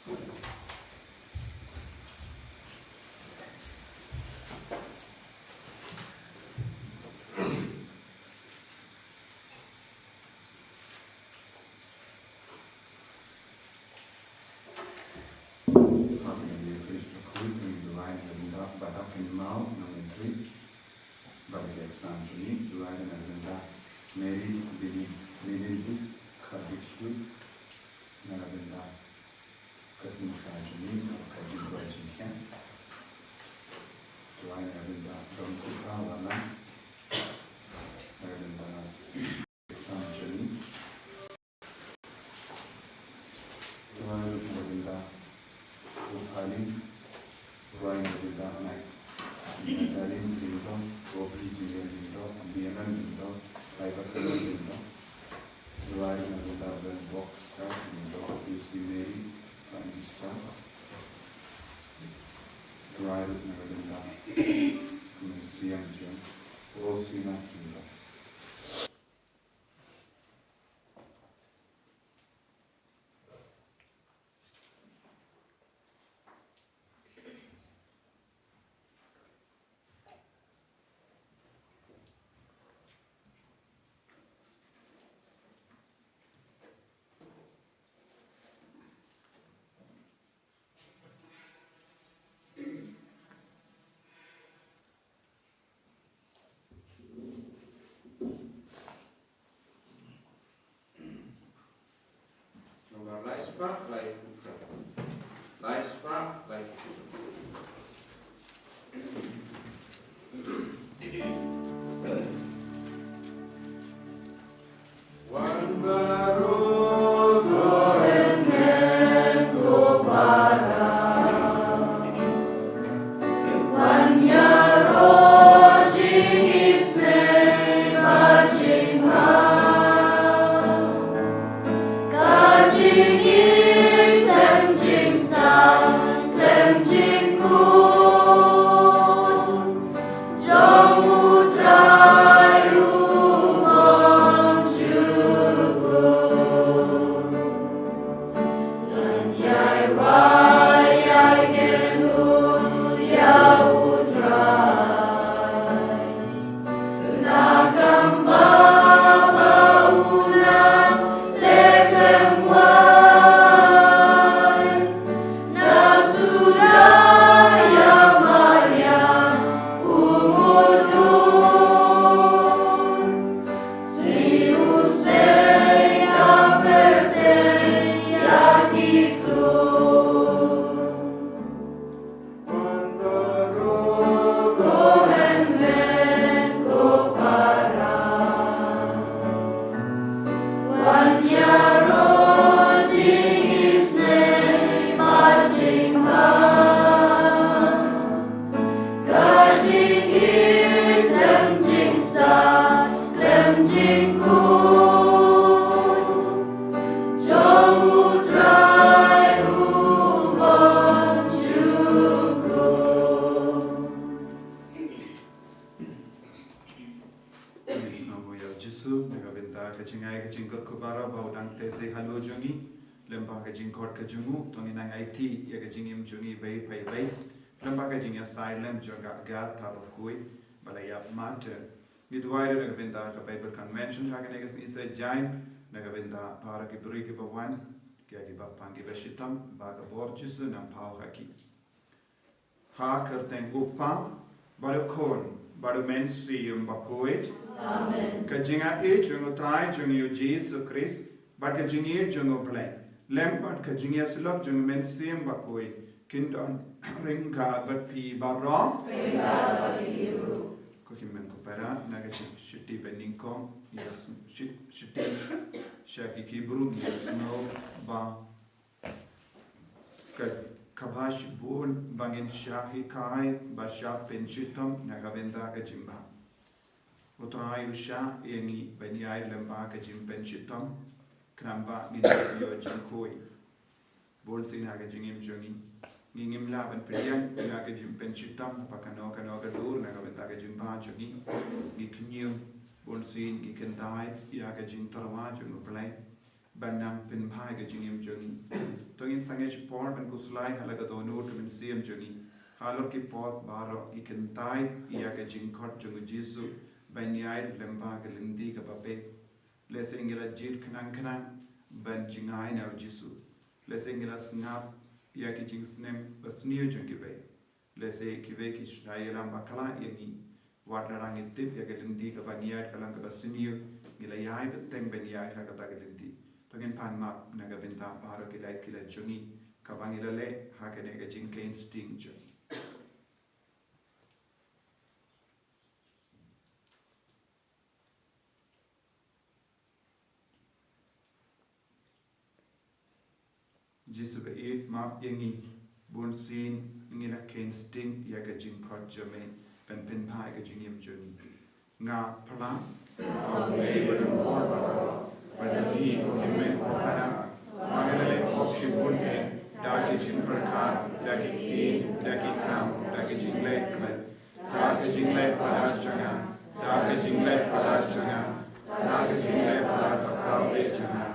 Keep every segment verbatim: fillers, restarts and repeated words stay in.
Hapdeng ïa ka khun, to ngin duwai na ka bynta ba ha ka maw na ka mynsiem, ba ka ïa ka san jong ngi, duwai na ka bynta Mary Benedictus Kharbit Hugh, na ka bynta ka sngewthuh jong ngi, ka jingduwai jingkhiah. Duwai na ka bynta Dom Kuka Wala, na ka bynta ka san jong ngi. Duwai na ka bynta Ruhani, duwai na ka bynta Nai, Natalie Lindo, Robi Junior Lindo, Nianan Lindo, Laibakala Lindo. Duwai na ka bynta Ben Box Lindo, Lucy Mary Francisca. Duwai na ka bynta Mercy Angel, Rosina Lindo. Nomor lai spah lai phew. Lai spah lai phew. Wan baroh ko hynmen ko para. Wan ïaroh jingisynei bad jingbha. Ka jingïeit khlem jingstad khlem jingkut jong U Trai u bym jukut. Ngan ïai wai ïai kynduh ïa U Trai. Na ka bynta ba u nang leh khlem wai. Na suda ïa Maria u mutdur. Siew seh ïa pyrthei ïa ki khlur. Wan baroh ko hynmen ko para. Wan ïaroh jingisynei bad jingbha. Ka jingïeit khlem jingstad khlem jingkut jong U Trai u bym jukut. Ngin sngewnguh ïa U Jisu na ka bynta ka jingai ka jingkyrkhu baroh ba u dang teh seh halor jong ngi. Lem bad ka jingkhot ka jong u, to ngin nang aiti ïa ka jingim jong ngi iwei pa iwei lem bad ka jingïasaid lem jong ka Agatha Bakhuid ba la ïap martyr. Ngi duwai ruh na ka bynta ka Bible Convention ha kane ka sngi Saitjaiñ, na ka bynta para ki briew kiba wan, ïa kiba pang kiba shitom, ba ka bor Jisu nang paw ha ki. Ha ka kyrteng U Kpa bad U Khun bad U Mynsiem Bakhuid. Amen. Ka jingïeit jong U Trai jong ngi U Jisu Khrist bad ka jingïeit jong U Blei lem bad ka jingïasyllok jong U Mynsiem Bakhuid kin don ryngkat bad phi baroh. Ryngkat bad phi ruh. Ko hynmen ko para, na ka jingshiti banyngkong, ïa s-, shi-, shiti sha ki Hebru, ïa sngew ba ka, kaba shibun ba ngin shah hikai bad shah pynshitom na ka bynta ka jingbha. U Trai u shah ïa ngi ban ïaid lem bad ka jingpynshitom khnang ba ngin ïoh jingkhuid. Bun sien ha ka jingim jong ngi, ngi ngim lah ban pdiang ïa ka jingpynshitom ha kano kano ka dur na ka bynta ka jingbha jong ngi. Ngi khñium, bun sien ngi kyntait ïa ka jingtyrwa jong U Blei ban nang pynbha ïa ka jingim jong ngi. To Sangeh shipor ban khuslai ha la ka dohnud ka mynsiem jong ngi. Halor ki por baroh ngi kyntait ïa ka jingkhot jong u Jisu ban ïaid lyngba ka lynti kaba beit. Lehse ngi la jied khnang khnang ban jngai na u Jisu. Lehse ngi la sngap ïa ki jingsneng basniew jong kiwei. Lehse kiwei ki shna ïalam bakla ïa ngi. Wat la ngi tip ïa ka lynti kaba ngi ïaid ka long kaba sniew, ngi la ïai bteng ban ïaid ha kata ka lynti. To ngin pan map na ka bynta baroh ki lait ki lait jong ngi kaba ngi la leh ha kane ka jingkheiñ sting jong ngi. Jisu ba ïeit, map ïa ngi. Bun sien ngi la kheiñ sting ïa ka jingkhot jong me ban pynbha ïa ka jingim jong ngi. Nga phla, A U Blei badonbor baroh, ba don hi ko hynmen ko para, ba nga la leh pop shibun eh da ki jingpyrkhat, da ki ktien, da ki kam, da ki jingleh klet. Da ka jingleh palat jong nga, da ka jingleh palat jong nga, da ka jingleh palat ba khraw beit jong nga.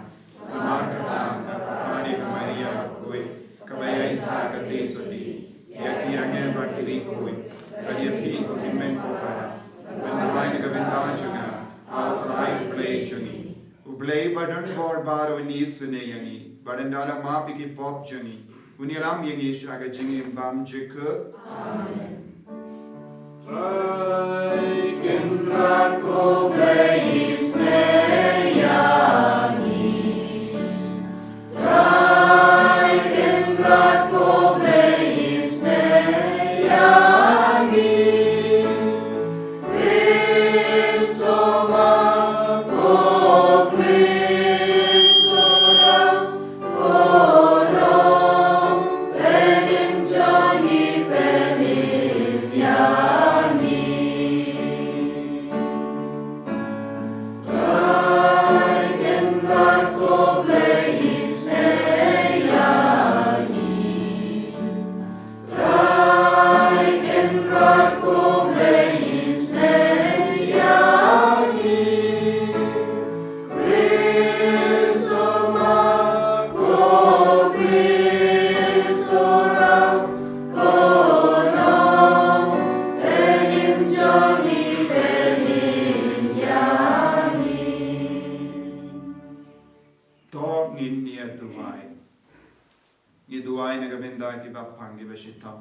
Namar kata nga pyrkhat ïa ka Maria bakhuid, kaba ïaisah ka Trinity, ïa ki angel bad ki riewkhuid, bad ïa phi ko hynmen ko para, ban duwai na ka bynta jong nga ha U Trai U Blei jong ngi. U Blei badonbor baroh un isynei ïa ngi, bad un da la map ïa ki pop jong ngi, un ïalam ïa ngi sha ka jingim bymjukut. Amen. Trai Kynrad ko Blei isynei ïa ngi. Trai Kynrad ko Blei isynei ïa ngi. Kristo ma ko Kristo ram ko long, pynim jong ngi pynim ïa ngi. Trai Kynrad ko Blei isynei ïa ngi. Trai Kynrad ko Blei isynei ïa ngi. Kristo ma ko Kristo ram ko long, pynim jong ngi pynim ïa ngi. To ngin ïa duwai. Ngi duwai na ka bynta kiba pang kiba shitom,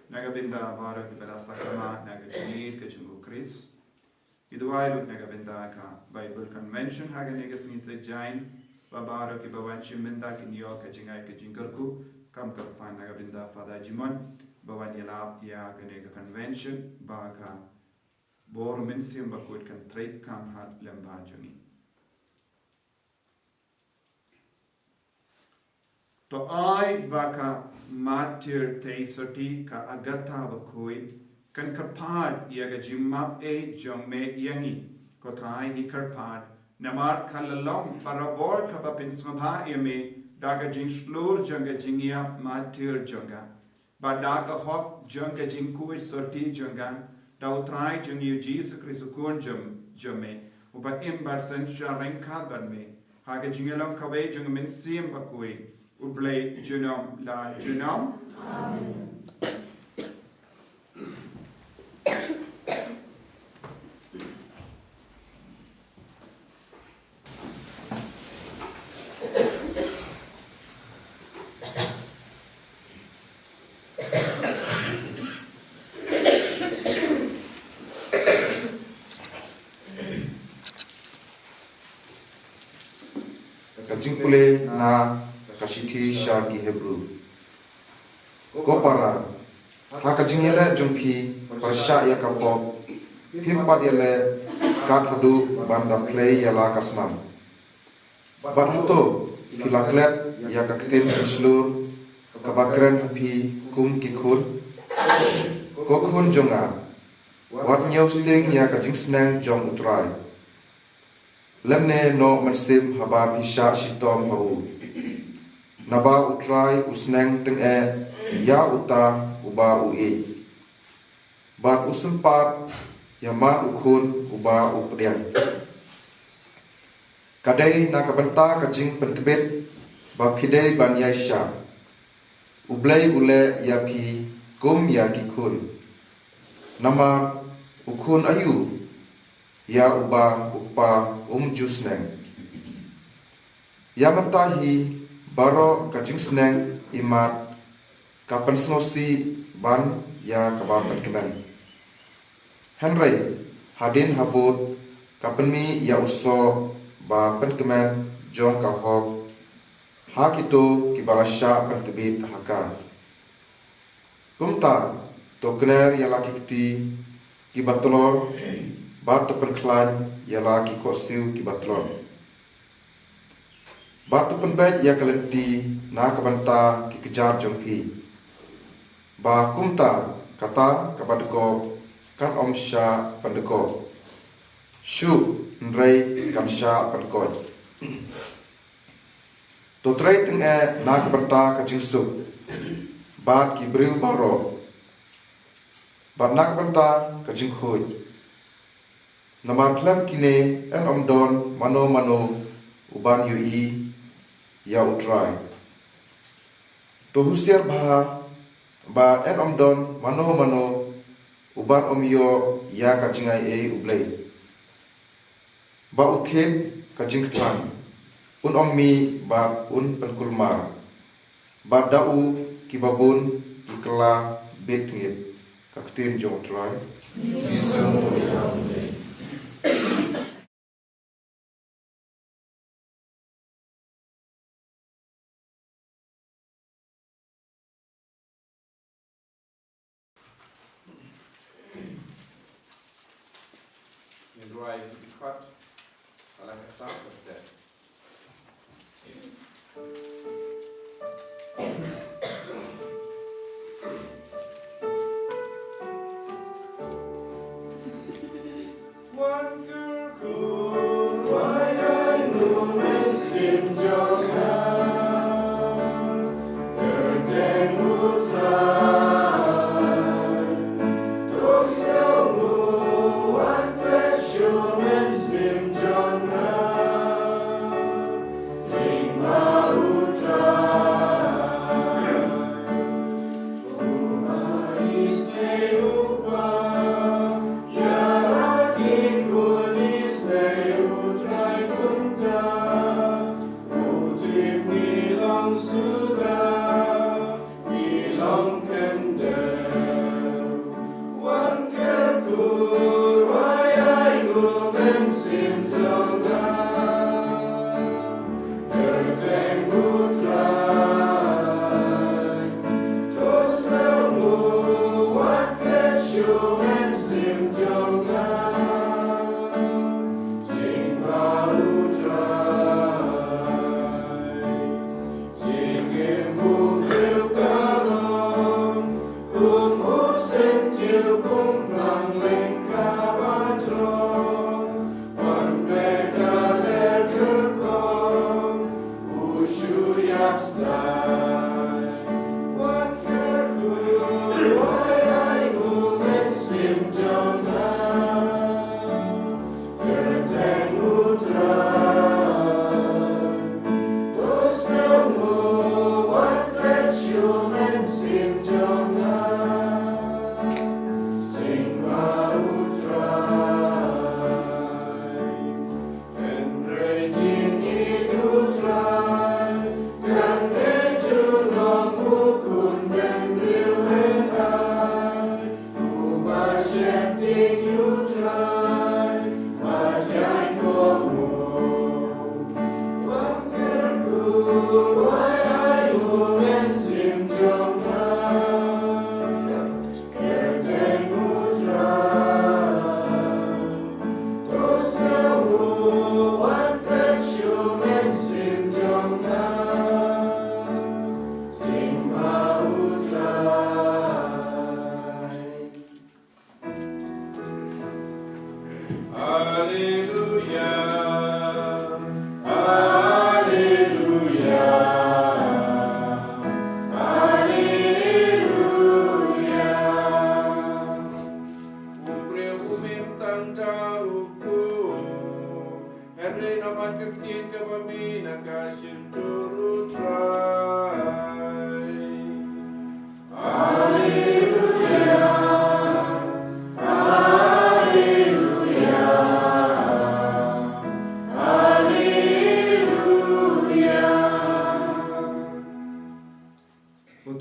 na ka bynta baroh kiba la sakma na ka jingïeit ka jong u Khrist. Ngi duwai ruh na ka bynta ka Bible Convention ha kane ka sngi Saitjaiñ, ba baroh kiba wan shim bynta kin ïoh ka jingai ka jingkyrkhu. Kam kyrpad na ka bynta Father Jimon ba wan ïalap ïa kane ka convention, ba ka bor Mynsiem Bakhuid kan trei kham ha lyngba jong ngi. To ai ba ka martir Tei Soti, ka Agatha bakhuid, kan kyrpad ïa ka jingmap ei jong me ïa ngi. Ko Trai, ngi kyrpad namar ka la long barabor kaba pynsngewbha ïa me da ka jingshlur jong ka jingïap martir jong ka. Bad da ka hok jong ka jingkhuid soti jong ka, da U Trai jong ngi U Jisu Khrist U Khun jong, jong me, uba im bad synshar ryngkat bad me ha ka jingïalong kawei jong U Mynsiem Bakhuid, U Blei junom la junom. Amen. Ka jingpule na ka shithi sha ki Hebru. Ko para, ha ka jingïaleh jong phi pyrshah ïa ka pop, phim pat ïaleh kat haduh ban da plie ïa la ka snam. Bad hato phi la klet ïa ka ktien ka shlur kaba kren ha phi kum ki khun? Ko khun jong nga, wat ñiew sting ïa ka jingsneng jong U Trai, lymne noh mynsiem haba phi shah shitom ha u. Naba U Trai u sneng tyngeh ïa uta uba u ïeit, bad u sympat ïa man u khun uba u pdiang. Ka dei na ka bynta ka jingpyntbit ba phi dei ban ïaishah. U Blei u leh ïa phi kum ïa ki khun. Namar u khun aïu ïa uba u kpa um ju sneng? Ïa mynta hi baroh ka jingsneng imat ka pynsngewsih ban ïa kaba pynkmen. Hynrei hadien habud ka pynmih ïa u soh ba pynkmen jong ka hok ha kito kiba la shah pyntbit ha ka. Kumta to kner ïa la ki kti kiba tlor, bad to pynkhlaiñ ïa la ki khohsiew kiba tlor. Bad to pynbeit ïa ka lynti na ka bynta ki kjat jong phi, ba kumta kata kaba dkob kan ym shah pyndkob shuh, hynrei kan shah pynkoit. To trei tyngeh na ka bynta ka jingsuk bad ki briew baroh, bad na ka bynta ka jingkhuid. Namar khlem kine yn ym don mano mano uban ïohi ïa U Trai. To husiar bha ba yn ym don mano mano uban ym ïoh ïa ka jingaiei U Blei. Ba u thied ka jingkthang, un ym mih bad un pynkulmar. Bad da u kiba bun ki kylla bit ngit. Ka ktien jong U Trai. Ngin rwai ki dkhot, ka la ka sa ka sa.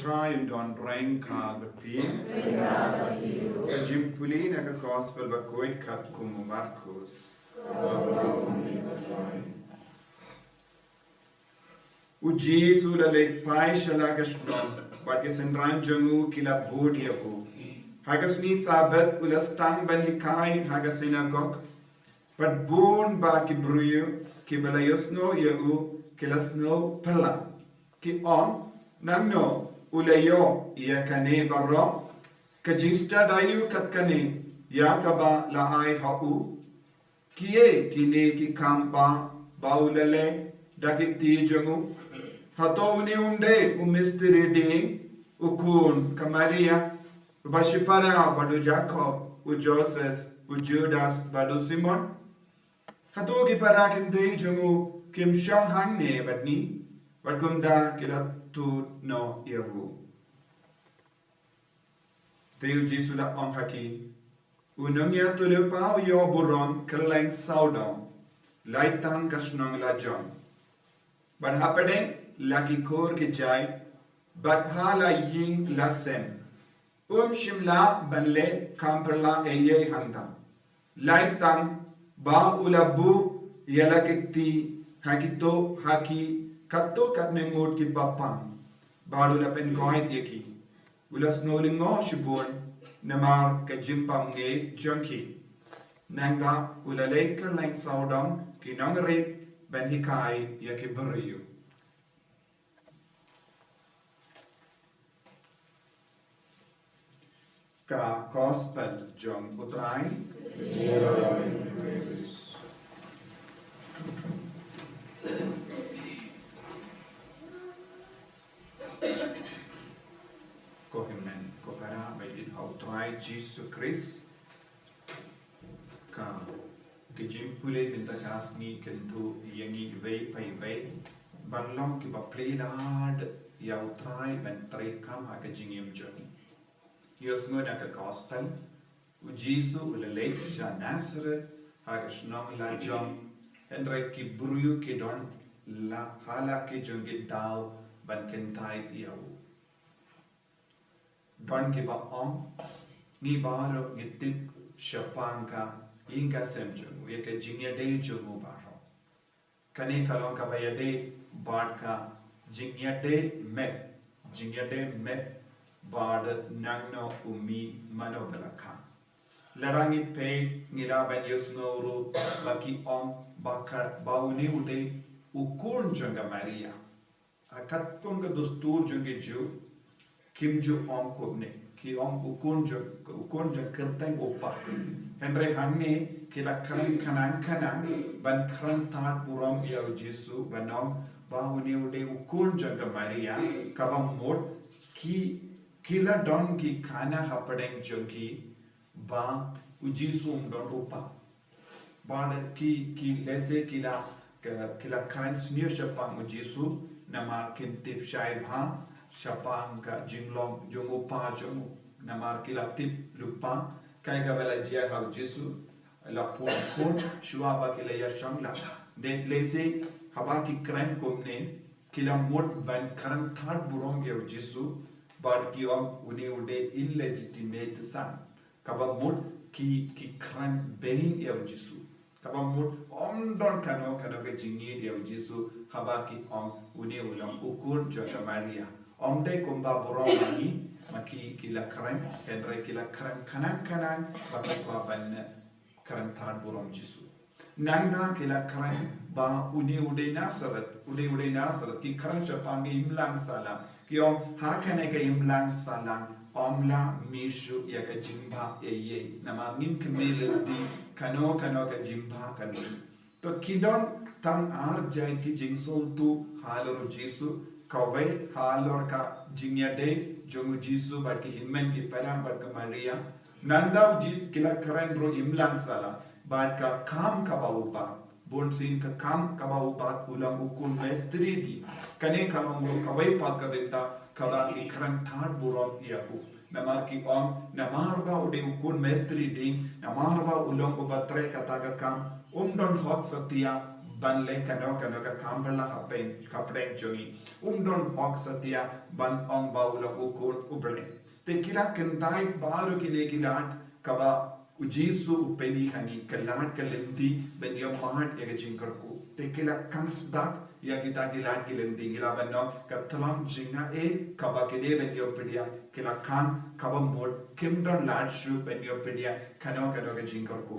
Trai un don reng ka ba phi. Ka jingpule na ka gospel ba koit katkum u Markus. U Jisu u la leit phai sha la ka shnong, bad ki synran jong u ki la bud ïa u. Ha ka sngi Sabbath u la sdang ban hikai ha ka synagog. Bad bun ba ki briew kiba la ïohsngew ïa u ki la sngew phylla. Ki ong, nangno u la ïoh ïa kane baroh? Ka jingstad aïu kat kane ïa kaba la ai ha u? Kiei kine ki kam ba, ba u la leh da ki kti jong u? Hato une um dei u mistri dieng, u khun ka Maria, uba shipara bad u Jakob, u Joses, u Judas bad u Simon? Hato ki para kynthei jong u kim shong hangne bad ngi? Bad kumta ki la tuid noh ïa u. Te u Jisu u la ong ha ki, u nongïathuhlypa u ïoh burom kylleng sawdong, lait tang ka shnong la jong, bad hapdeng la ki khur ki jait, bad ha la ïing la sem. Um shym lah ban leh kam phylla ei ei hangta, lait tang ba u la buh ïa la ki kti ha kito, ha ki katto katne ngut kiba pang, bad u la pynkoit ïa ki. U la sngew lyngngoh shibun namar ka jingpang ngeit jong ki. Nangta u la leit kylleng sawdong ki nongrit ban hikai ïa ki briew. Ka gospel jong u Trai. Ko hynmen ko para ba ïeit ha u Trai Jisu Khrist. Ka, ka jingpule mynta ka sngi kan ïathuh ïa ngi iwei pa iwei ban long kiba plie lad ïa u Trai ban treikam ha ka jingim jong ngi. Ïohsngew na ka gospel, u Jisu u la leit sha Nasareth ha ka shnong la jong, hynrei ki briew ki don la ha la ki jong ki daw ban kyntait ïa u. Don kiba ong, ngi baroh ngi tip shaphang ka ïing ka sem jong u, ïa ka jingïadei jong u baroh. Kane ka long kaba ïadei bad ka jingïadei met, jingïadei met bad nangno u mih mano ba la kha. Lada ngi peit ngi lah ban ïohsngew ruh ba ki ong ba ka, ba une u dei u khun jong ka Maria. Ha katkum ka dustur jong ki Jiw, kim ju ong kumne, ki ong u khun jong, u khun jong kyrteng u kpa. Hynrei hangne ki la kren khnang khnang ban kren tad burom ïa u Jisu, ban ong ba une u dei u khun jong ka Maria, kaba mut ki, ki la don ki khana hapdeng jong ki ba u Jisu um don u kpa. Bad ki, ki lehse ki la, ki, ki la kren sniew shaphang u Jisu, namar kim tip shai bha shaphang ka jinglong jong u kpa jong u. Namar ki la tip lypa kaei kaba la jia ha u Jisu, la pun khun shuwa ba ki la ïashong lad. Te lehse haba ki kren kumne, ki la mut ban kren tad burom ïa u Jisu, bad ki ong une u dei illegitimate son. Kaba mut ki, ki kren beiñ ïa u Jisu. Kaba mut ym don kano kano ka jingïeit ïa u Jisu haba ki ong une u long u khun jong ka Maria. Ym dei kumba burom ma ngi, ma ki, ki la kren, hynrei ki la kren khnang khnang ba ki kwah ban kren tad burom Jisu. Nangta ki la kren ba une u dei Nasareth, une u dei Nasareth, ki kren shaphang ka imlang sahlang. Ki ong ha kane ka imlang sahlang ym lah mih shuh ïa ka jingbha ei ei. Namar ngim kynmaw lynti kano kano ka jingbha kano. To ki don tang ar jait ki jingsngewthuh halor u Jisu, kawei halor ka jingïadei jong u Jisu bad ki hynmen ki para bad ka Maria. Nangta u Ji-, ki la kren ruh imlang sahlang bad ka kam kaba u bat. Bunsien ka kam kaba u bat u long u khun mistri dieng. Kane ka long ruh kawei pat ka bynta kaba ki kren tad burom ïa u. Namar ki ong, namar ba u dei u khun mistri dieng, namar ba u long uba trei kata ka kam, um don hok satia ban leh kano kano ka kam pyrla hapdeng, hapdeng jong ngi. Um don hok satia ban ong ba u long u khun u Blei. Te ki la kyntait baroh kine ki lad kaba u Jisu u pyni ha ngi, ka lad ka lynti ban ïoh mad ïa ka jingkyrkhu. Te ki la khang sdang ïa kita ki lad ki lynti, ngi lah ban ong ka thlong jingaiei kaba ki dei ban ïoh pdiang, ki la khang kaba mut kim don lad shuh ban ïoh pdiang kano kano ka jingkyrkhu.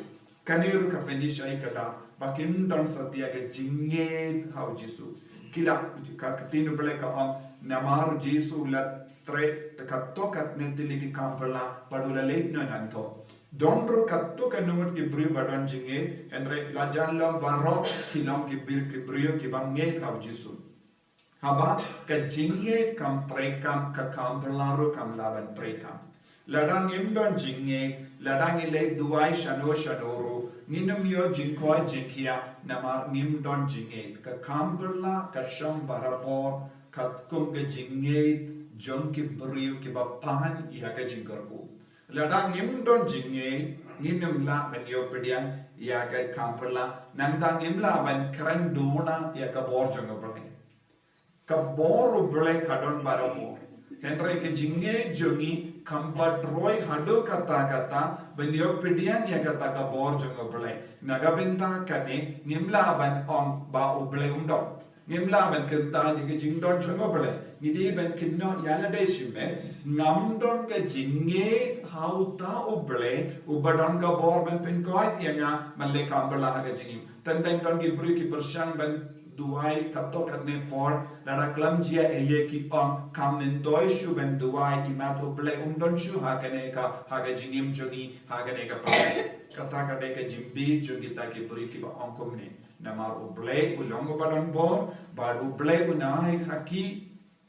Kane ruh ka pyni shai kata ba kim don satia ka jingngeit ha u Jisu. Ki la, ka ktien u Blei ka ong, namar u Jisu u la trei katto katne tylli ki kam pyrla bad u la leit noh nangthoh. Don ruh katto katne ngut ki briew ba don jingngeit, hynrei la jan long baroh ki long ki briew, ki briew ki bym ngeit ha u Jisu. Haba ka jingngeit kam treikam, ka kam pyrla ruh kam lah ban treikam. Lada ngim don jingngeit, lada ngi leit duwai shano shano ruh, ngin ym ïoh jingkoit jingkhiah namar ngim don jingngeit. Ka kam pyrla ka shong barabor katkum ka jingngeit jong ki briew kiba pan ïa ka jingkyrkhu. Lada ngim don jingngeit, ngin ym lah ban ïoh pdiang ïa ka kam pyrla, nangta ngim lah ban kren duna ïa ka bor jong u Blei. Ka bor u Blei ka don barabor. Hynrei ka jingngeit jong ngi kam pat roi haduh katta katta ban ïoh pdiang ïa kata ka bor jong u Blei. Na ka bynta kane ngim lah ban ong ba u Blei um don. Ngim lah ban kyntait ïa ka jingdon jong u Blei. Ngi dei ban kynnoh ïa lade shimet, ngam don ka jingngeit ha uta u Blei uba don ka bor ban pynkoit ïa nga ban leh kam pyrla ha ka jingim. Teng teng don ki briew ki pyrshang ban duwai katto katne por, lada khlem jia ei ei ki ong kam myntoi shuh ban duwai, imat u Blei um don shuh ha kane ka, ha ka jingim jong ngi, ha kane ka pyrthei. Kata ka dei ka jingbieit jong kita ki briew kiba ong kumne. Namar u Blei u long uba don bor, bad u Blei un ai ha ki,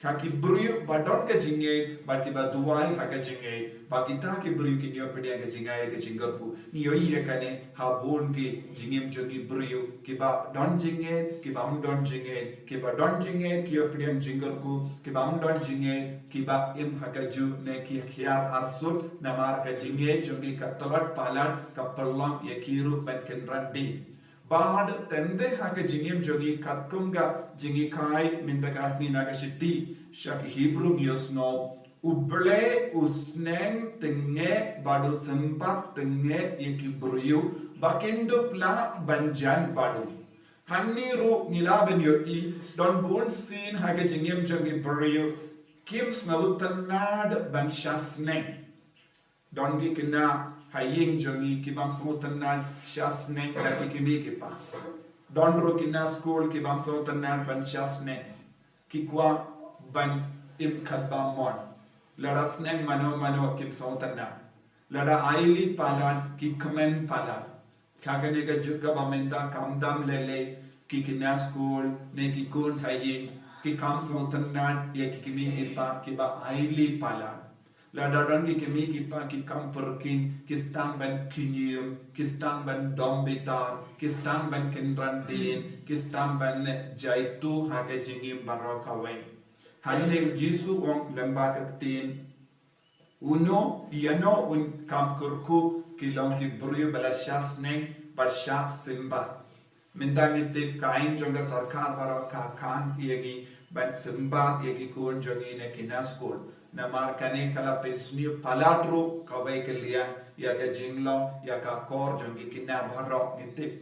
ha ki briew ba don ka jingngeit, bad kiba duwai ha ka jingngeit, ba kita ki briew kin ïoh pdiang ka jingai ka jingkyrkhu. Ngi ïohi ïa kane ha bun ki jingim jong ki briew, kiba don jingngeit, kiba ym don jingngeit, kiba don jingngeit ki ïoh pdiang jingkyrkhu, kiba ym don jingngeit, kiba im ha kajuh ne ki hiar arsut, namar ka jingngeit jong ki ka tlot palat, ka pynlong ïa ki ruh ban kynran dien. Bad teng teng ha ka jingim jong ngi katkum ka jinghikai mynta ka sngi na ka shithi sha ki Hebru ngi ïohsngew, u Blei u sneng tyngeh bad u sympat tyngeh ïa ki briew ba kin dup lah ban jan bad u. Hangne ruh ngi lah ban ïohi don bun sien ha ka jingim jong ki briew kim sngewtynnad ban shah sneng. Don ki khynnah ha ïing jong ngi ki bym sngewtynnad shah sneng da ki kmie ki kpa. Don ruh ki khynnah skul ki bym sngewtynnad ban shah sneng. Ki kwah ban im katba mon. Lada sneng mano mano kim sngewtynnad. Lada aili palat ki kmen palat. Ha kane ka juk kaba mynta kam dam lei lei, ki khynnah skul ne ki khun ha ïing ki kam sngewtynnad ïa ki kmie ki kpa kiba aili palat. Lada don ki kmie ki kpa ki kam pyrkhing, ki sdang ban kynñium, ki sdang ban dom bitar, ki sdang ban kynran dien, ki sdang ban jaituh ha ka jingim baroh kawei. Hangne u Jisu u ong lyngba ka ktien, uno, ïano un kam kyrkhu ki long ki briew ba la shah sneng bad shah sympat. Mynta ngi tip ka aiñ jong ka sorkar baroh ka khang ïa ngi ban sympat ïa ki khun jong ngi ne ki khynnah skul. Namar kane ka la pynsniew palat ruh kawei ka liang ïa ka jinglong ïa ka kor jong ki khynnah baroh ngi tip.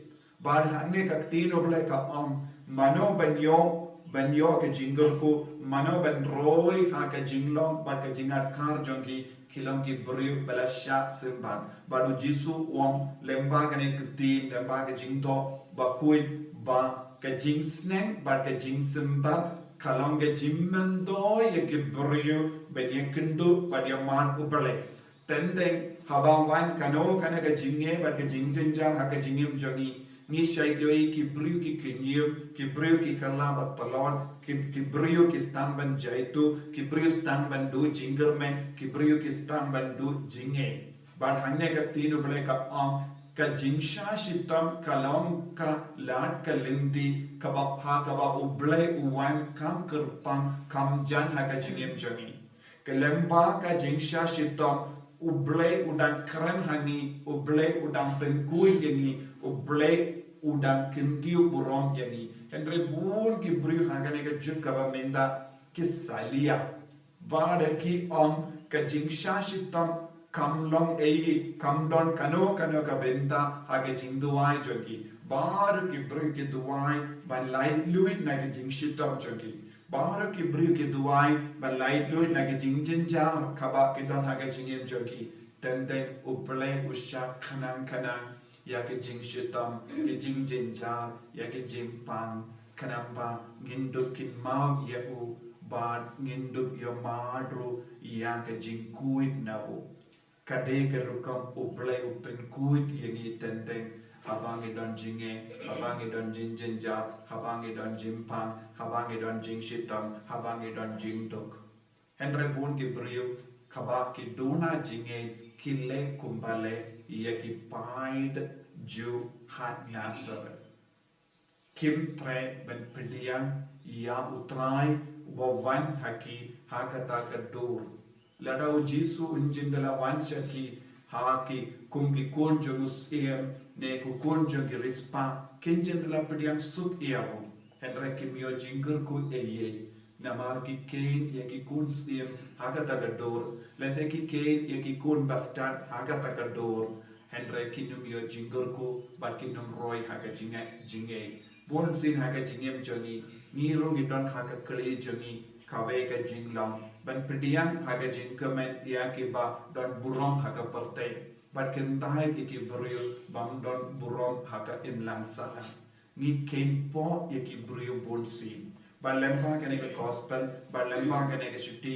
Bad hangne ka ktien u Blei ka ong, mano ban ïoh, ban ïoh ka jingkyrkhu, mano ban roi ha ka jinglong bad ka jingadkar jong ki, ki long ki briew ba la shah sympat. Bad u Jisu u ong lyngba kane ka ktien, lyngba ka jingthoh bakhuid ba ka jingsneng bad ka jingsympat ka long ka jingmyntoi ïa ki briew ban ïakynduh bad ïamad u Blei. Teng teng haba wan kano kano ka jingeh bad ka jingjynjar ha ka jingim jong ngi, ngi shait ïohi ki briew ki kynñium, ki briew ki kylla ba tlot, ki, ki briew ki sdang ban jaituh, ki briew sdang ban duh jingkyrmen, ki briew ki sdang ban duh jingeh. Bad hangne ka ktien u Blei ka ong, ka jingshah shitom ka long ka lad ka lynti kaba pha kaba u Blei u wan kam kyrpang kam jan ha ka jingim jong ngi. Ka lyngba ka jingshah shitom u Blei u dang kren ha ngi, u Blei u dang pynkhuid ïa ngi, u Blei u dang kyntiew burom ïa ngi. Hynrei bun ki briew ha kane ka juk kaba mynta ki salia. Ba da ki ong ka jingshah shitom kam long ei, kam don kano kano ka bynta ha ka jingduwai jong ki. Baroh ki briew ki duwai ban laitluid na ka jingshitom jong ki. Baroh ki briew ki duwai ban laitluid na ka jingjynjar kaba ki don ha ka jingim jong ki. Teng teng U Blei u shah khnang khnang ïa ka jingshitom, ka jingjynjar, ïa ka jingpang, khnang ba ngin dup kynmaw ïa u, bad ngin dup ïohmad ruh ïa ka jingkhuid na u. Ka dei ka rukom U Blei u pynkhuid ïa ngi teng teng, haba ngi don jingeh, haba ngi don jingjynjar, haba ngi don jingpang, haba ngi don jingshitom, haba ngi don jingduk. Hynrei bun ki briew kaba ki duna jingeh ki leh kumba leh ïa ki paid ju hat nga seret. Kim treh ban pdiang ïa U Trai uba wan ha ki ha kata ka dur. Lada U Jisu un jin da la wan sha ki ha ki kum ki khun jong u syiem ne ki khun jong ki riewspah, kin jin da la pdiang suk ïa u. Hynrei kim ïoh jingkyrkhu ei ei. Namar ki kheiñ ïa ki khun syiem ha kata ka dur, lehse ki kheiñ ïa ki khun bastad ha kata ka dur, hynrei kin ym ïoh jingkyrkhu bad kin ym roi ha ka jingeh, jingeh. Bun sien ha ka jingim jong ngi, ngi ruh ngi don ha ka kali jong ngi kawei ka jinglong ban pdiang ha ka jingkmen ïa kiba don burom ha ka pyrthei, bad kyntait ïa ki briew bym don burom ha ka imlang sahlang. Ngi kheiñpoh ïa ki briew bun sien. Bad lyngba kane ka gospel, bad lyngba kane ka shithi,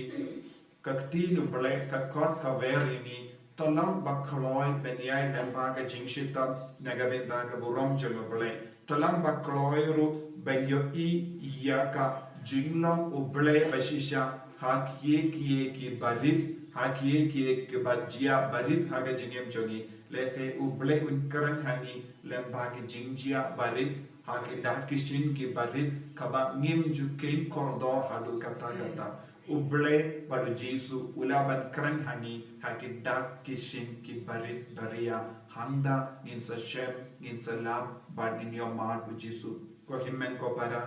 ka ktien U Blei ka khot ka wer ïa ngi, to long ba kloi ban ïaid lyngba ka jingshitom na ka bynta ka burom jong U Blei. To long ba kloi ruh ban ïohi ïa ka jinglong U Blei ba shisha ha kiei kiei kiba rit, ha kiei kiei kiba jia ba rit ha ka jingim jong ngi. Lehse U Blei un kren ha ngi lyngba ki jingjia ba rit, ha ki dak ki shin kiba rit, kaba ngim ju kheiñ kordor haduh katta katta. U Blei bad U Jisu u lah ban kren ha ngi ha ki dak ki shin kiba rit ba ria, hangta ngin sa shem, ngin sa lap, bad ngin ïohmad U Jisu. Ko hynmen ko para,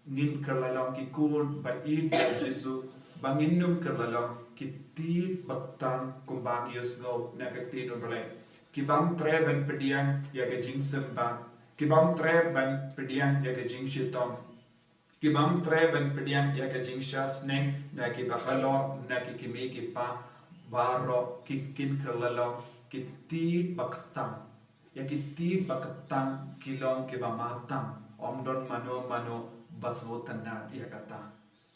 ngin kylla long ki khun ba ïeit ïa U Jisu, ba ngin ym kylla long ki tied ba kthang kumba ngi ïohsngew na ka ktien U Blei. Ki bym treh ban pdiang ïa ka jingsymbai, ki bym treh ban pdiang ïa ka jingshitom, ki bym treh ban pdiang ïa ka jingshah sneng na kiba halor, na ki kmie ki kpa, baroh ki kin kylla long ki tied ba kthang. Ïa ki tied ba kthang ki long kiba mathang, ym don mano mano ba sngewtynnad ïa kata.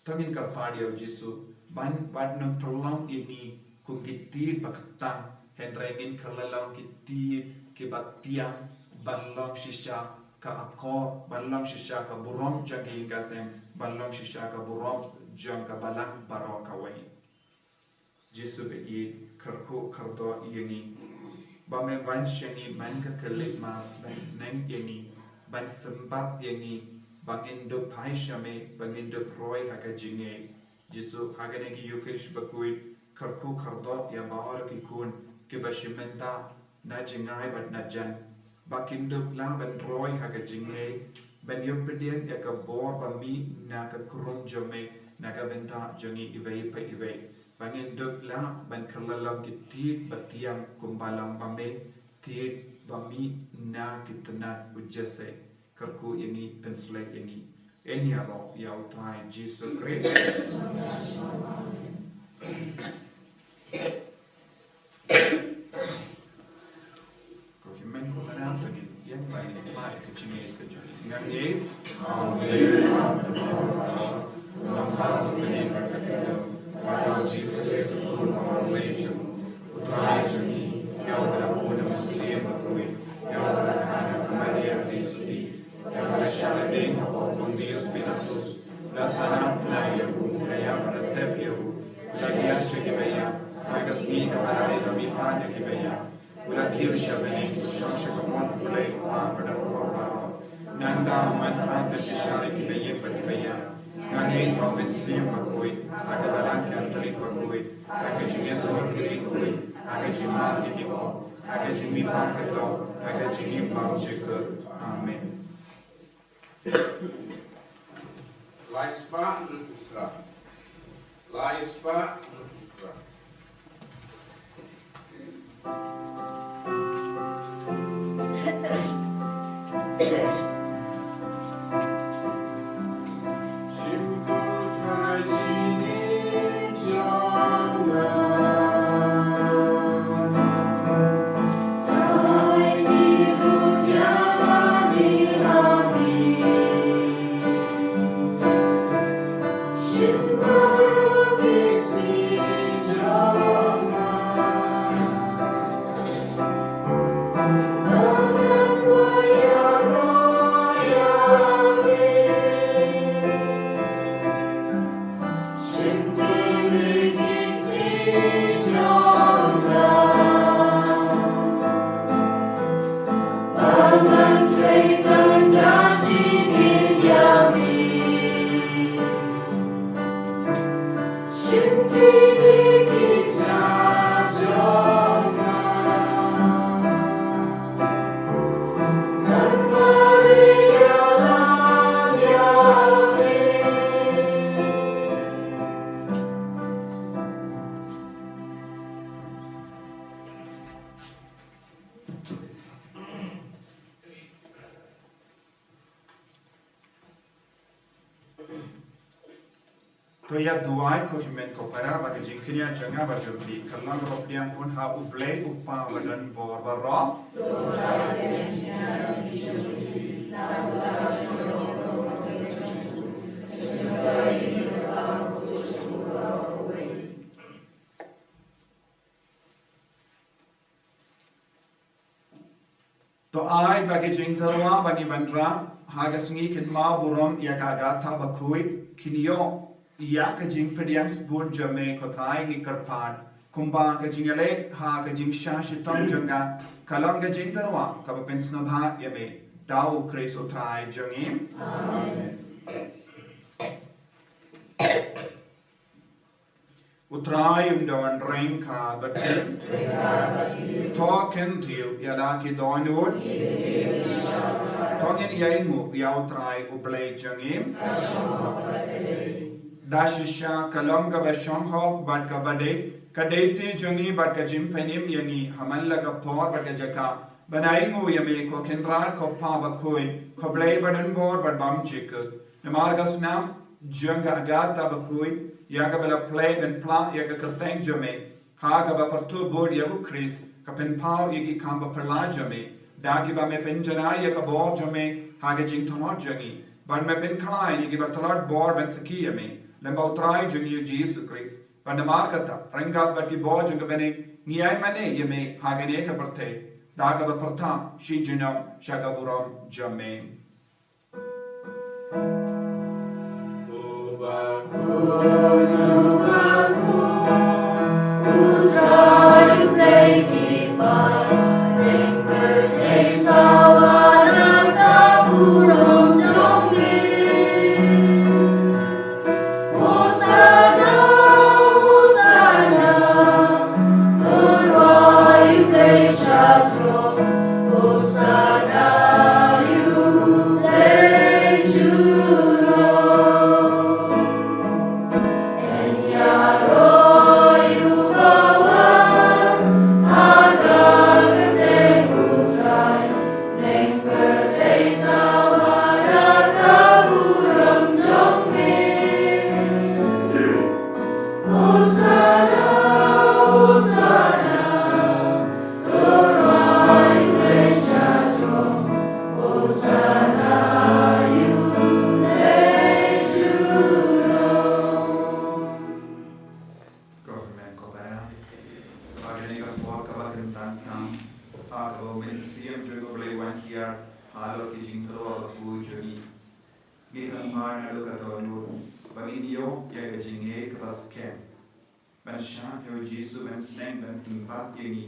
To ngin kyrpad ïa U Jisu ban, ban ym pynlong ïa ngi kum ki tied ba kthang, hynrei ngin kylla long ki tied kiba tiang, ban long shisha ka akor, ban long shisha ka burom jong ka ïing ka sem, ban long shisha ka burom jong ka balang baroh kawei. Jisu ba ïeit, kyrkhu kyrdoh ïa ngi. Ba men wan sha ngi man ka khyllipmat ban sneng ïa ngi, ban symbat ïa ngi, ba ngin dup phai sha me, ba ngin dup roi ha ka jingngeit. Jisu, ha kane ka Ïukharist bakhuid, kyrkhu kyrdoh ïa baroh ki khun kiba shim bynta na jngai bad na jan, ba kin dup lah ban roi ha ka jingngeit, ban ïoh pdiang ïa ka bor ba mih na ka khrum jong me na ka bynta jong ngi iwei pa iwei. Ba ngin dup lah ban kylla long ki tied ba tiang kumba long ba me, tied ba mih na ki tnat U Jisu. Kyrkhu ïa ngi, pynshlei ïa ngi. Yn ïaroh ïa U Trai Jisu Khrist. Ko hynmen ko para, to ngin ïeng bad ngin pynlait ka jingngeit ka jong ngi. Nga ngeit. Ïa ka la shah ladei ha u Pontius Pilatus, la sah na pnai ïa u, la ïap, la tep ïa u, la diah sha ki baïap, ha ka sngi kaba lai la mihpat na ki baïap, u la kiew sha bneng, u shong sha ka mon U Blei U Kpa ba don bor baroh. Nangta u mad pat ban pynshai ïa ki baïap bad ki baïap. Nga ngeit ha U Mynsiem Bakhuid, ha ka Balang Katholik bakhuid, ha ka jingïasyllok ki riewkhuid, ha ka jingmar ïa ki pop, ha ka jingmihpat ka doh, ha ka jingim bymjukut. Amen. Spah hynriew phra. Lai spah hynriew phra. To ïa duwai ko hynmen ko para ba ka jingkñia jong nga bad jong phi kan long kaba pdiang khun ha U Blei U Kpa badonbor baroh. To ai ba ki jingtyrwa ba ngi wanrah ha ka sngi kynmaw burom ïa ka Agatha bakhuid, kin ïoh ïa ka jingpdiang sbun jong me ko Trai, ngi kyrpad. Kumba ka jingïaleh ha ka jingshah shitom jong ka, ka long ka jingtyrwa kaba pynsngewbha ïa me. Da U Khrist U Trai jong ngi. Amen. U Trai un don ryngkat bad phi. To khyndiat ïa la ki dohnud. To ngin ïainguh ïa U Trai U Blei jong ngi. Da shisha ka long kaba shonghok bad kaba dei, ka dei te jong ngi bad ka jingpynim ïa ngi ha man la ka por bad ka jaka ban ainguh ïa me ko Kynrad ko Pa bakhuid, ko Blei badonbor bad bymjukut. Namar ka snam jong ka Agatha bakhuid, ïa kaba la plie ban plah ïa ka kyrteng jong me, ha kaba pyrthuh bud ïa U Khrist, ka pynpaw ïa ki kam baphylla jong me, da kiba me pynjanai ïa ka bor jong me ha ka jingtlot jong ngi, bad me pynkhlaiñ ïa kiba tlot bor ban sakhi ïa me, lyngba U Trai jong ngi U Jisu Khrist. Bad namar kata, ryngkat bad ki bor jong ka bneng, ngi ai mane ïa me ha kane ka pyrthei, da kaba pyrta shi junom sha ka burom jong me. Ko hynmen ko para, ha kane ka por kaba kyntan tam, ha kaba U Mynsiem jong U Blei u wan hiar halor ki jingtyrwa bakhuid jong ngi, ngi kynmaw naduh ka dohnud ba ngin ïoh ïa ka jingngeit kaba skhem ban shah ïa U Jisu ban sneng ban sympat ïa ngi.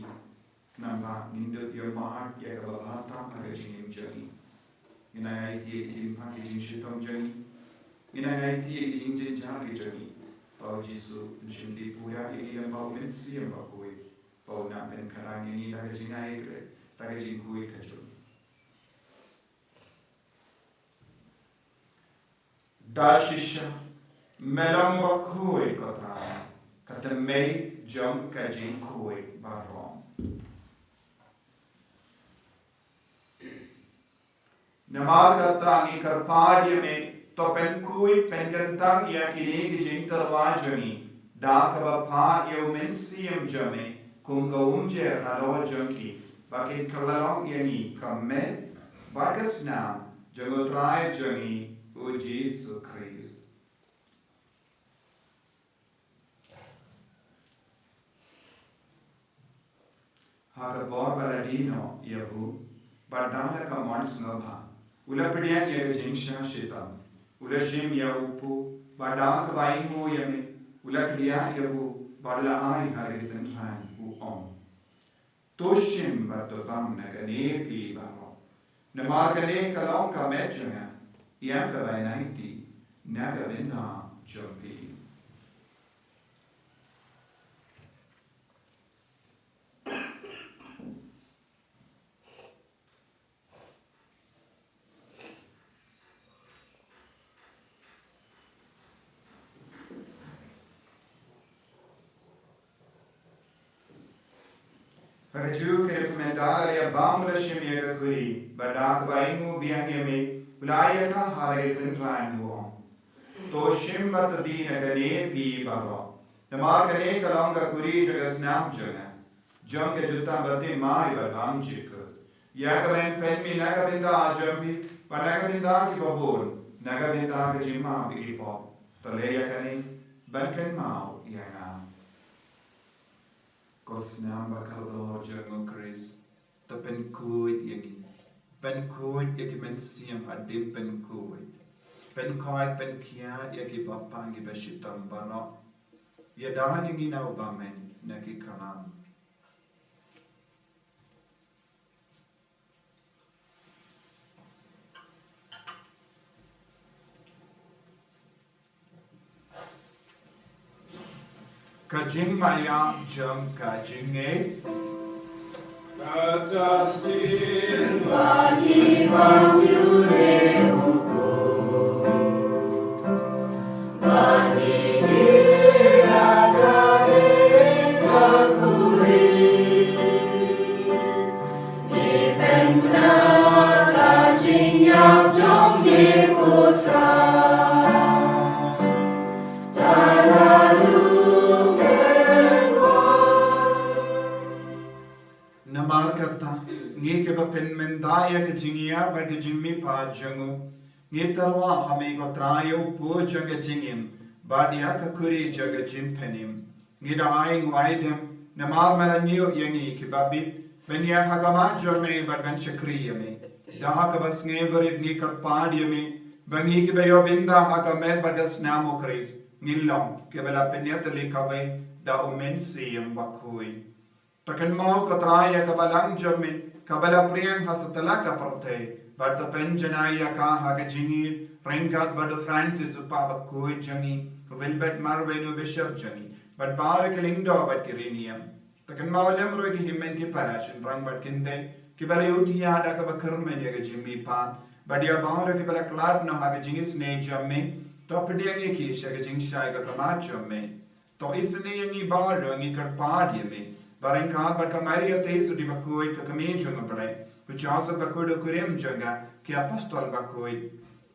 Namar ngin dup ïa u mad ïa kaba bha tam ha ka jingim jong ngi. Ngin nang aiti ïa ki jingpang ki jingshitom jong ngi. Ngin nang aiti ïa ki jingjynjar ki jong ngi. Ba U Jisu un shim dih pura ïa ngi lyngba U Mynsiem Bakhuid, ba un nang pynkhlaiñ ïa ngi da ka jingai kyrkieh, da ka jingkhuid ka jong ngi. Da shisha Me long bakhuid, ko Trai, ka tymmen jong ka jingkhuid baroh. Namar kata ngi kyrpad ïa me, to pynkhuid pynkyntang ïa kine ki jingtyrwa jong ngi da kaba phah ïa u Mynsiem jong me, kum ka umjer halor jong ki, ba kin kylla long ïa ngi ka met bad ka snam jong u Trai jong ngi, u Jisu Khrist. Ha ka por ba la die noh ïa u, bad da la ka mon sngewbha, u la pdiang ïa ka jingshah shitom, u la shim ïa u pud, bad da kaba ainguh ïa me, u la kdiah ïa u, bad u la ai ha la ki synran, u ong: To shim bad to bam na kane phi baroh, namar kane ka long ka met jong nga, ïa kaba ïanaiti na ka bynta jong phi. Ha kajuh ka dohnud mynta, ïa ba u la shim ïa ka khuri, bad da kaba ainguh biang ïa me, u la ai ïa ka ha la ki synran, u ong: To shim bad to die na kane phi baroh, namar kane ka long ka khuri jong ka snam jong nga, jong ka jutang bathymmai bad bymjukut, ïa kaba yn pynmih na ka bynta jong phi bad na ka bynta kiba bun, na ka bynta ka jingmap ïa ki pop. To leh ïa kane ban kynmaw ïa nga. Ko snam bakordor jong u Khrist, to pynkhuid ïa ngi. Pynkhuid ïa ki mynsiem hadien pynkhuid. Pynkhuid, pynkhiah ïa ki bapang kiba shitom baroh. Ïada ïa ngi na u bymman na ki khlam. Ka jingmaïa jong ka jingngeit. Kata sien bagi bang yu de uku. Bagi kira kare ka kuri. Ngi pynbna ka jingïap jong me ko Trai. Da la lum pynwan. Namar kata, ngi kiba pynmynta ïa ka jingïap bad ka jingmihpat jong u, ngi tyrwa ha me ko Trai ïa u pud jong ka jingim, bad ïa ka khuri jong ka jingpynim. Ngi da ai nguaidem, namar me la ñiew ïa ngi kiba bit, ban ïaid ha khmat jong me bad ban shakri ïa me. Da kaba sngewbha ngi kyrpad ïa me, ba ngi kiba ïoh bynta ha ka met bad ka snam u Khrist, ngin long kiba la pynïatylli kawei da u Mynsiem Bakhuid. To kynmaw ko Trai ïa ka balang jong me, kaba la pdiang ha satlak ka pyrthei, bad to pynjanai ïa ka ha ka jingïeit, ryngkat bad u Francis u Papa bakhuid jong ngi, u Wilbert Marwei u Bishop jong ngi, bad baroh ki lyngdoh bad ki riewniam. To kynmaw lem ruh ïa ki hynmen ki para shynrang bad kynthei, kiba la ïohi ïa da kaba kyrmen ïa ka jingmihpat, bad ïa baroh kiba la khlad noh ha ka jingisynei jong me, to pdiang ïa ki sha ka jingshai ka khmat jong me. To isynei ïa ngi baroh, ngi kyrpad ïa me, ba ryngkat bad ka Maria Theisotti bakhuid ka kmie jong u Blei, u Joseph bakhuid u kurim jong ka, ki apostol bakhuid,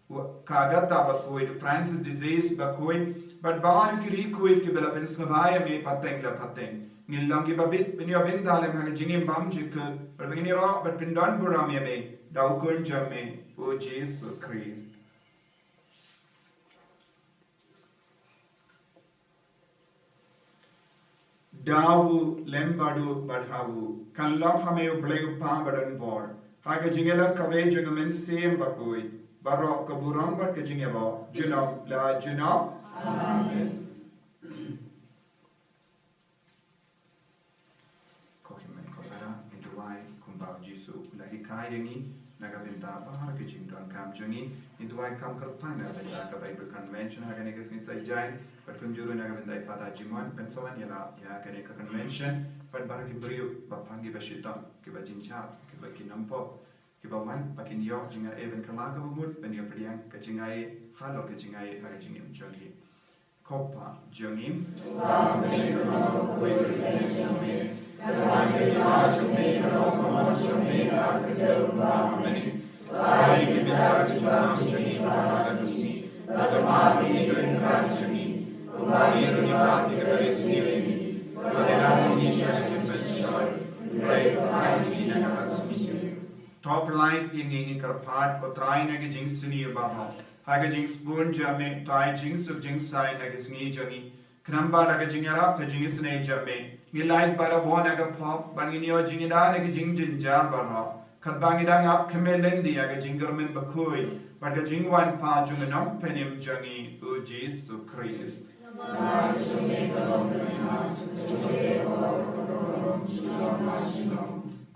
u, ka Agatha bakhuid, u Francis de Sales bakhuid, bad baroh ki riewkhuid kiba la pynsngewbha ïa me pateng la pateng, ngin long kiba bit, pynïoh bynta lem ha ka jingim bymjukut, bad ba ngin ïaroh bad pyndonburom ïa me da u Khun jong me, u Jisu Khrist. Da u lem bad u bad ha u, kan long ha me u Blei u Kpa badonbor, ha ka jingïalang kawei jong u Mynsiem Bakhuid, baroh ka burom bad ka jingïaroh, junom la junom. Amen. Ko hynmen ko para, ngin duwai kumba u Jisu u la hikai ïa ngi, na ka bynta baroh ki jingdonkam jong ngi. Ngin duwai kham kyrpang na ka bynta ka Bible Convention ha kane ka sngi Saitjaiñ, bad kumjuh ruh na ka bynta i Father Jimon Pynsawan, ïa la, ïa kane ka convention, bad baroh ki briew bapang kiba shitom, kiba jynjar, kiba ki nongpop, kiba wan ba kin ïoh jingaiei ban kylla kaba mut, ban ïoh pdiang ka jingaiei halor ka jingaiei ha ka jingim jong ki. Ko Pa jong ngi. Ba me ka long ka poi ka kyrteng jong me. Ka wan ka ïing jong me, ka long ka mon jong me ha ka kyrteng ba me. Ba ïa ngi bynta ka jingbam jong ngi ha ka sngi. Bad map ïa ngi ka ryngkat jong ngi. Kumba ngi ruh ngi map ïa kita kiba sngewsih ïa ngi. Bad ym ai ngi sha ka jingpynshoi. Hynrei kynmaw ïa ngi na ka sngi. To pynlait ïa ngi, ngi kyrpad, ko Trai, na ka jingsniew baroh. Ha ka jingsbun jong me, to ai jingsuk jingsain ha ka sngi jong ngi. Khnang ba da ka jingïarap ka jingisynei jong me, ngi lait barabor na ka pop, bad ngin ïoh jingïada na ka jingjynjar baroh. Katba ngi dang ap kmen lynti ha ka jingkyrmen bakhuid bad ka jingwan pat jong u Nongpynim jong ngi, u Jisu Khrist.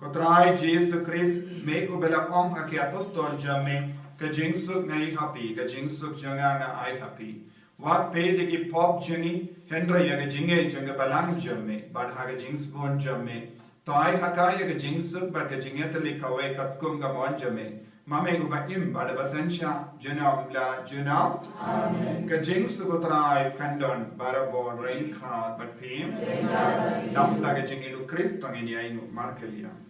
Ko Trai Jisu Khrist, me uba la ong ha ki apostol jong me, ka jingsuk nga ai ha phi, ka jingsuk jong nga nga ai ha phi. Wat peit ïa ki pop jong ngi, hynrei ïa ka jingngeit jong ka balang jong me, bad ha ka jingsbun jong me, to ai ha ka ïa ka jingsuk bad ka jingïatylli kawei katkum ka mon jong me. Ma me uba im bad uba synshar junom la junom. Amen. Ka jingsuk u Trai kan don barabor ryngkat bad phi. Ryngkat bad phi. Namar ka jingïeit u Khrist to ngin ïai nguh markylliang.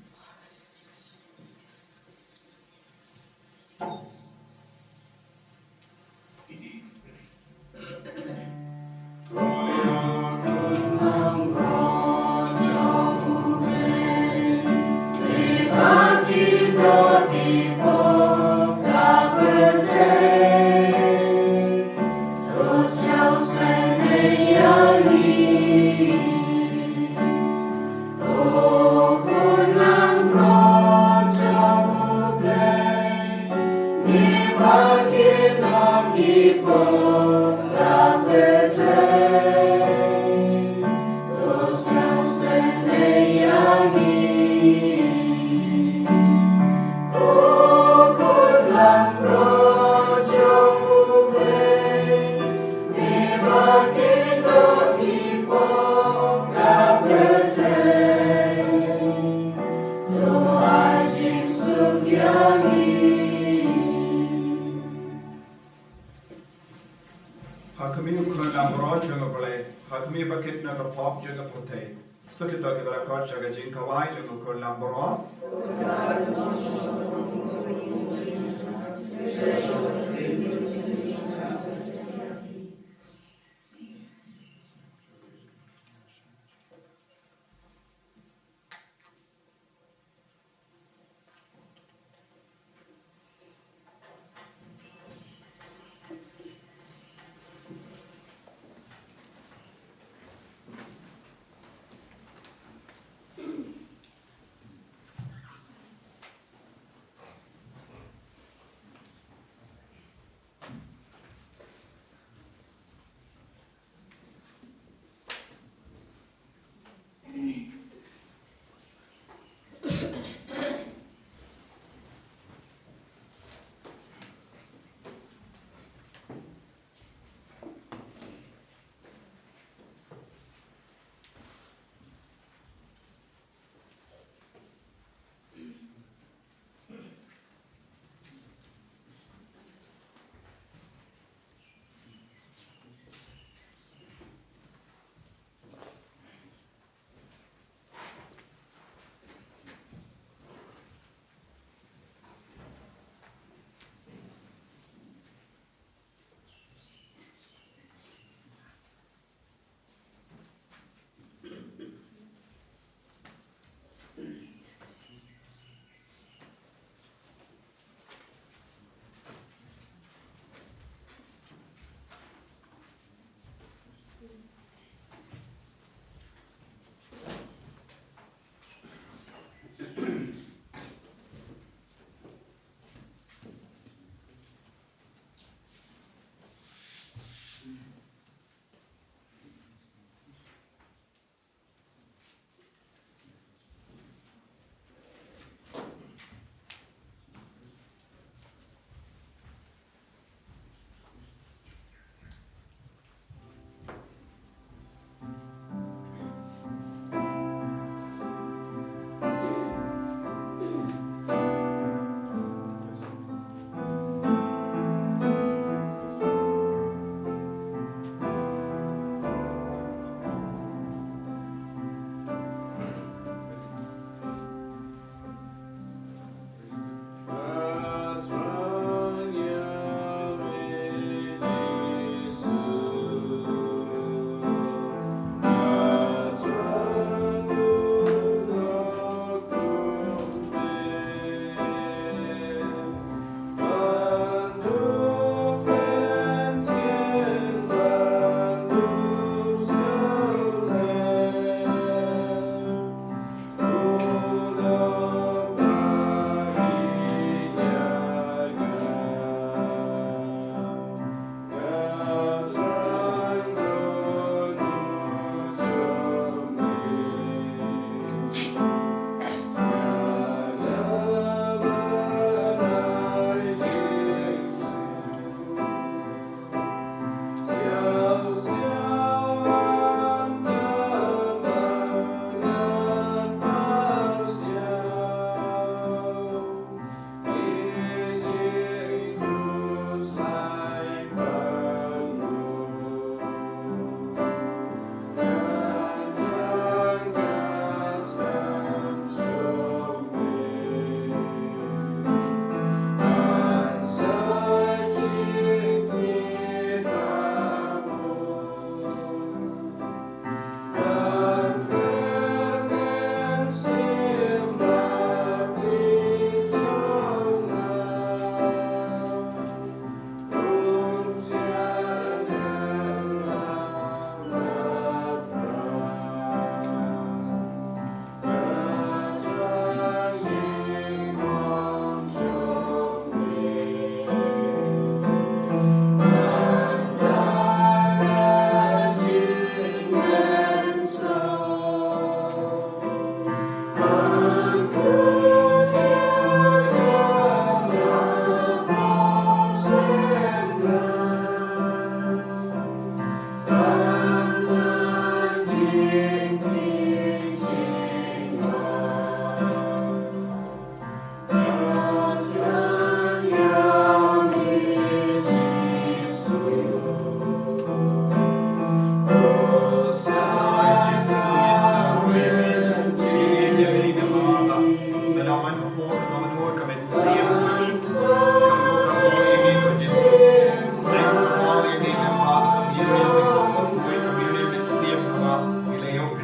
Ha khmih u khun langbrot jong U Blei, ha khmih ba kit na ka pop jong ka pyrthei. Sa kito kiba la khot sha ka jingkhawai jong u khun langbrot.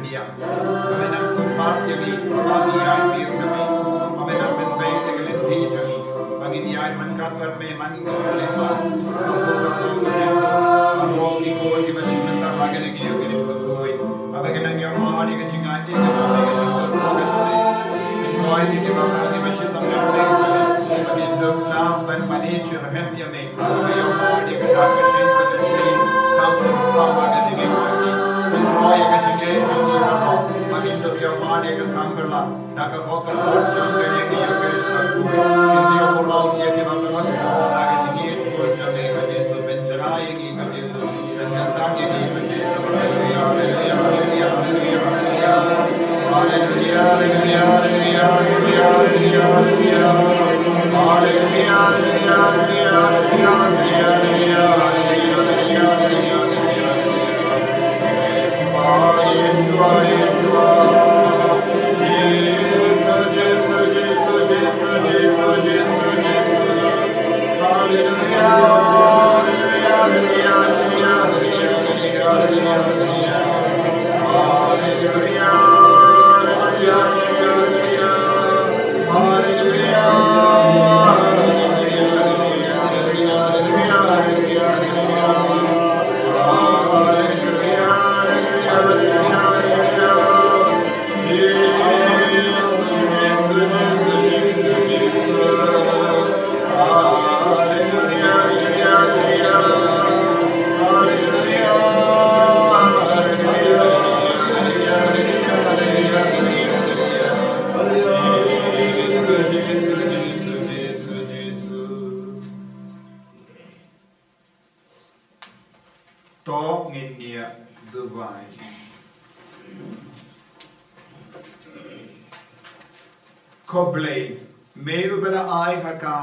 Ïa, ba me nang sumar ïa ngi, ba ngi ïaid pyrshah ïa me, ba me nang pynbeit ïa ka lynti jong ngi, ba ngin ïaid ryngkat bad me man ka kyrleng bad. Ka por ka por ka Jisu, ka por ki khun kiba shim bynta ha kane ka ïing bakhuid, ba kin nang ïoh mad ïa ka jingai ïa ka jong me, ka jingkyrkhu ka jong me. Pynkoit ïa kiba bang kiba shim bynta ha ka jong me, ba kin dup nam ban mane shitrhem ïa me. Ba ka ïoh mad ïa ka dak ka shin ka jong ngi, kam pynpaw ha ka jingim jong ngi, pynroi ïa ka jingim jong ngi baroh, ba ngin ïoh mad ïa ka kam pynlong da ka hok ka sot jong kane ka ïing Khrist bakhuid. Ngin ïoh burom ïa kiba kyrkhu ha ka jingim jong ngi, ka Jisu pynjngai ïa ngi, ka Jisu pynkyntang ïa ngi, ka Jisu. Haleluya, haleluya, haleluya, haleluya, haleluya. Haleluya, haleluya, haleluya. Yeshua, Yeshua, Yeshua. Jisu, Jisu, Jisu. Haleluya, haleluya, haleluya. To ngin ïa duwai. Khublei, me uba la ai ha ka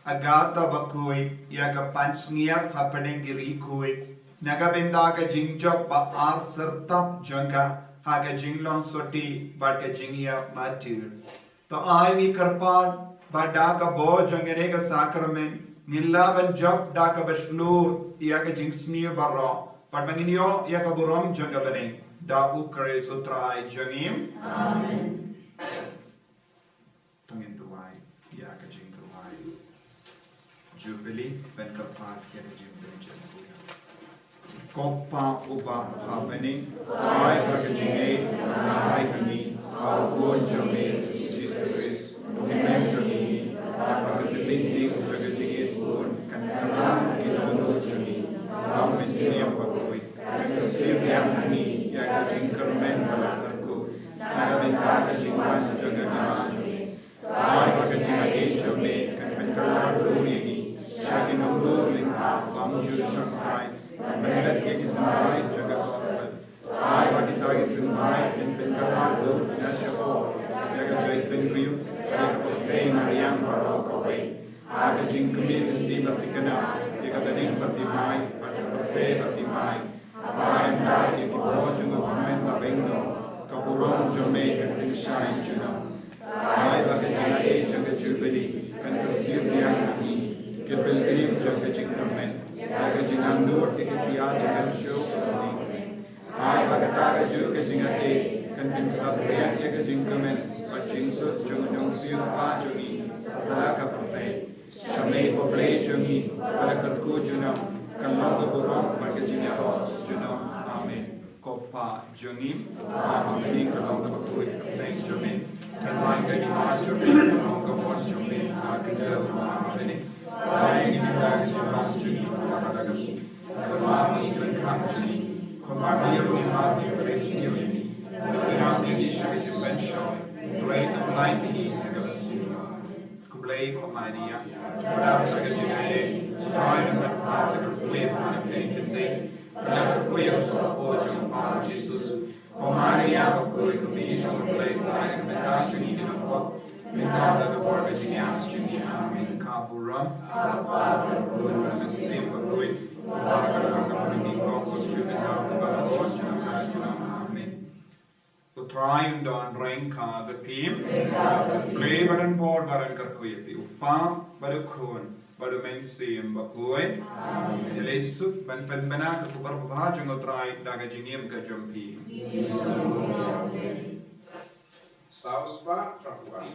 Agatha bakhuid ïa ka pansngiat hapdeng ki ri khuid, na ka bynta ka jingjop ba ar syrtap jong ka ha ka jinglong sotti bad ka jingïap martir. To ai ngi kyrpad ba da ka bor jong kane ka sakramen ngin lah ban jop da kaba shlur ïa ka jingsniew baroh, bad ba ngin ïoh ïa ka burom jong ka bneng, da U Khrist U Trai jong ngi. Amen. To ngin duwai ïa ka jingduwai Jubili ban kyrpad ïa ka jingpynjah. Ko Pa uba ha bneng, ai ba ka jingngeit ka long ha ngi ha u Khun jong me Jisu Khrist, u Hynmen jong ngi, bad ba ka lynti jong ka jingïeit bun kan kylla ha ki dohnud jong ngi da u Mynsiem Bakhuid, kan kyrsiew biang ha ngi ïa ka jingkyrmen ba la kyrkhu na ka bynta ka jingwan jong ka Kynrad jong me. Ai ba ka jingaiei jong me kan pynkylla dur ïa ngi sha ki nongdur lyngba u bymjukut shongthait, ban pynbeit ïa ki symbai jong ka Gospel. Ai ba kita ki symbai kin pynkylla dur na shapoh jong ka jaitbynriew, ïa ka pyrthei mariang baroh kawei, ha ka jingkmie lynti ba thikna, ïa ka bneng ba thymmai bad ka pyrthei ba thymmai. Haba ïada ïa ki bor jong u Hynmen ba beiñnor, ka burom jong me kan pynshai junom. Ai ba ka jingaiei jong ka Jubili kan kyrsiew biang ha ngi, ki pilgrim jong ka jingkyrmen, ïa ka jingangnud ïa ki tiar jingkyrshan jong ngi. Ai ba kata kajuh ka jingaiei kan pynsaphriang ïa ka jingkmen bad jingsuk jong u nongsiewspah jong ngi satlak ka pyrthei. Sha me ko Blei jong ngi, ba la kyrkhu junom, kan long ka burom bad ka jingïaroh junom. Amen. Ko Pa jong ngi uba ha bneng, ka long kaba khuid ka kyrteng jong me, kan wan ka hima jong me, kan long ka mon jong me ha ka khyndew kumba ha bneng. Ai ïa ngi mynta ka jingbam jong ngi kaba ha ka sngi, bad map ïa ki kyrkhu jong ngi kumba ngi ruh ngi map ïa kiba ïasniew ïa ngi, bad khlem da ai ngi sha ka jingpynshoi, hynrei to pynlait ngi na kaba sniew. Khublei ko Maria, ba dap sa ka jingaiei, U Trai u don bad pha, la kyrkhu ïa pha na pdeng ki khyndai, bad la kyrkhu ïa ka soh jong pha u Jisu. Ko Maria bakhuid, ko Mei jong U Blei, pynlait na ka bynta jong ngi ki nongpop, mynta bad ha ka por ka jingïap jong ngi. Amen. Ka burom U Kpa bad U Khun bad U Mynsiem Bakhuid, uba ka long kaba nyngkong, kumjuh mynta bad ha ka por junom junom. Amen. U Trai un don ryngkat bad phi. Blei ba don bor ba un kyrkhu ïa phi, U Kpa bad U Khun bad U Mynsiem Bakhuid. Amen. Ïaleh suk ban pynbna ka khubor babha jong U Trai da ka jingim ka jong phi. Saw spah phra phew ar.